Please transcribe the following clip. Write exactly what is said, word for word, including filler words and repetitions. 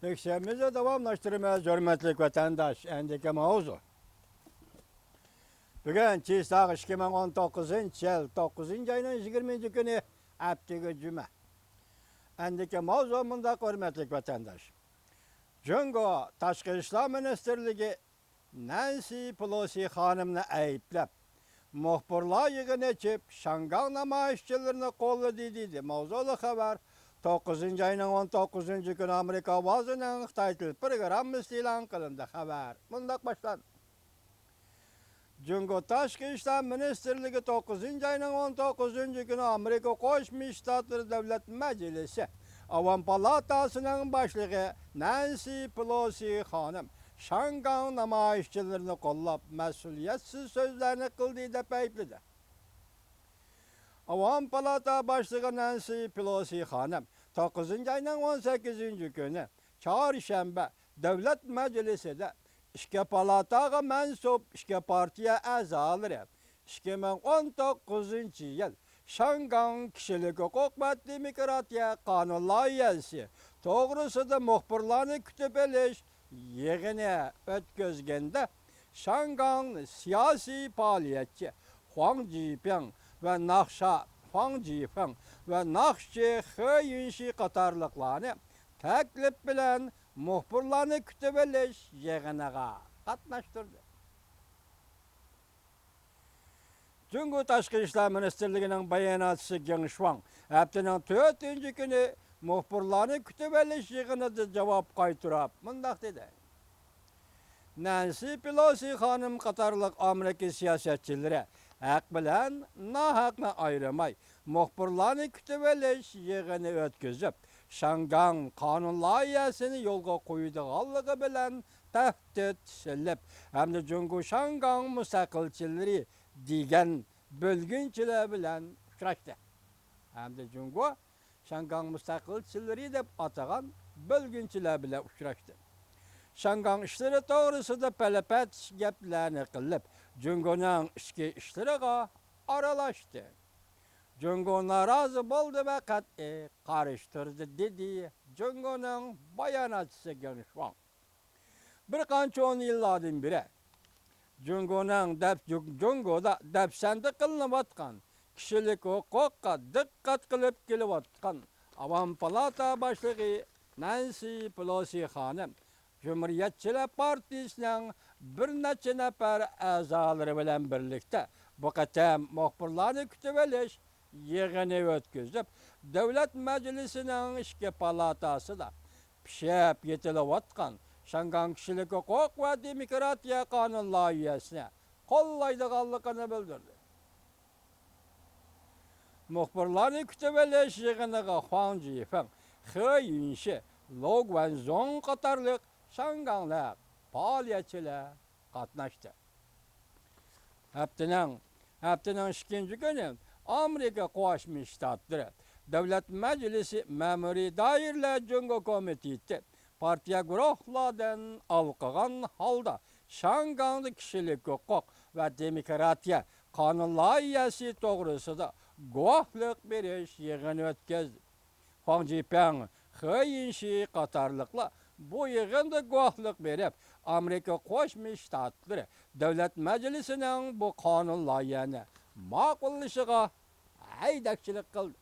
لېكسىيەمىزنى داۋاملاشتۇرىمىز، ھۆرمەتلىك ۋەتەنداش. ئەندىكى ماۋزۇ. بۈگۈن چىسلاغ ئىككى مىڭ ئون توققۇزىنچى يىل توققۇزىنچى ئاينىڭ يىگىرمىنچى كۈنى، ھەپتىگە جۈمە. ئەندىكى ماۋزۇ مۇنداق، ھۆرمەتلىك ۋەتەنداش. جۇڭگو تاشقى ئىشلار مىنىستىرلىكى نەنسى پېلوسى خانىمنى ئەيىبلەپ، مۇخبىرلار يىغىنى ئېچىپ، شاڭگاڭ نامايىشچىلىرىنى قوللىدى، دېدى. ماۋزۇلۇق خەۋەر توققۇزىنچى ئاينىڭ ئون توققۇزىنچى كۈنى ئامېرىكا ئاۋازىنىڭ خىتاي تىل پروگراممىسىدا ئېلان قىلىندى. خەۋەر مۇنداق باشلاندى. جۇڭگو تاشقى ئىشلار مىنىستىرلىكى توققۇزىنچى ئاينىڭ ئون توققۇزىنچى كۈنى ئامېرىكا قوشما شتاتلىرى دۆلەت مەجلىسى ئاۋام پالاتاسىنىڭ باشلىقى نەنسى پېلوسى خانىم شاڭگاڭ نامايىشچىلىرىنى قوللاپ، مەسئۇلىيەتسىز سۆزلەرنى قىلدى، دەپ ئەيىبلىدى. ئاۋام پالاتا باشلىقى نەنسى پېلوسى خانىم توققۇزىنچى ئاينىڭ ئون سەككىزىنچى كۈنى، چارشەنبە، دۆلەت مەجلىسىدە ئىككى پالاتاغا مەنسۇپ ئىككى پارتىيە ئەزالىرى ئىككى مىڭ ئون توققۇزىنچى يىل شاڭگاڭ كىشىلىك ھوقۇق ۋە دېموكراتىيە قانۇن لايىھەسى توغرىسىدا مۇخبىرلارنى كۈتۈپ ئېلىش يىغىنى ئۆتكۈزگەندە، شاڭگاڭ سىياسىي پائالىيەتچى خۇاڭ جىپىڭ ۋە ناخشا خۇاڭ جىفېڭ ۋە ناخشىچى خې يۈنشى قاتارلىقلارنى تەكلىپ بىلەن مۇخبىرلارنى كۈتۈۋېلىش يىغىنىغا قاتناشتۇردى. جۇڭگو تاشقى ئىشلار مىنىستىرلىكىنىڭ باياناتچىسى گېڭ شۇاڭ ھەپتىنىڭ تۆتىنچى كۈنى مۇخبىرلارنى كۈتۈۋېلىش يىغىنىدا جاۋاب قايتۇرۇپ مۇنداق دېدى: نەنسى پېلوسى خانىم قاتارلىق ئامېرىكا سىياسەتچىلىرى ھەق بىلەن ناھەقنى ئايرىماي، مۇخبىرلارنى كۈتۈۋېلىش يىغىنى ئۆتكۈزۈپ، شاڭگاڭ قانۇن لايىھەسىنى يولغا قويىدىغانلىقى بىلەن تەھدىت سېلىپ، ھەمدە جۇڭگو شاڭگاڭ مۇستەقىلچىلىرى دېگەن بۆلگۈنچىلەر بىلەن ئۇچراشتى. ھەمدە جۇڭگو شاڭگاڭ مۇستەقىلچىلىرى دەپ ئاتىغان بۆلگۈنچىلەر بىلەن ئۇچراشتى. شاڭگاڭ ئىشلىرى توغرىسىدا پەلىپەتىش گەپلەرنى قىلىپ، جۇڭگونىڭ ئىچكى ئىشلىرىغا ئارىلاشتى. جۇڭگو نارازى بولدى ۋە قەتئىي قارشى تۇردى، دېدى جۇڭگونىڭ باياناتچىسى گېڭ شۇاڭ. بىر قانچە ئون يىللاردىن بېرى جۇڭگونىڭ دەپ-، جۇڭگودا دەپسەندە قىلىنىۋاتقان كىشىلىك ھوقۇققا دىققەت قىلىپ كېلىۋاتقان ئاۋام پالاتا باشلىقى نەنسى پېلوسى خانىم جۇمھۇرىيەتچىلەر پارتىيىسىنىڭ بىر نەچچە نەپەر ئەزالىرى بىلەن بىرلىكتە بۇ قېتىم مۇخبىرلارنى كۈتۈۋېلىش يىغىنى ئۆتكۈزۈپ، دۆلەت مەجلىسىنىڭ ئىككى پالاتاسىدا پىشىپ يېتىلىۋاتقان شاڭگاڭ كىشىلىك ھوقۇق ۋە دېموكراتىيە قانۇن لايىھەسىنى قوللايدىغانلىقىنى بىلدۈردى. مۇخبىرلارنى كۈتۈۋېلىش يىغىنىغا خۇاڭ جىفېڭ، خې يۈنشى، لو گۇەنزۇڭ قاتارلىق شاڭگاڭلىق پائالىيەتچىلەر قاتناشتى. ھەپتىنىڭ، ھەپتىنىڭ ئىككىنچى كۈنى ئامېرىكا قوشما شتاتلىرى دۆلەت مەجلىسى مەمۇرىي دائىرىلەر جۇڭگو كومىتېتى پارتىيە گۇرۇھلاردىن ھالقىغان ھالدا شاڭگاڭدا كىشىلىك ھوقۇق ۋە دېموكراتىيە قانۇن لايىھەسى توغرىسىدا گۇۋاھلىق بېرىش يىغىنى ئۆتكۈزدى. خۇاڭ جىپياڭ، خې يىنشى قاتارلىقلار بۇ يىغىندا گۇۋاھلىق بېرىپ، ئامېرىكا قوشما شتاتلىرى دۆلەت مەجلىسىنىڭ بۇ قانۇن لايىھەنى ماقۇللىشىغا ھەيدەكچىلىك قىلدى.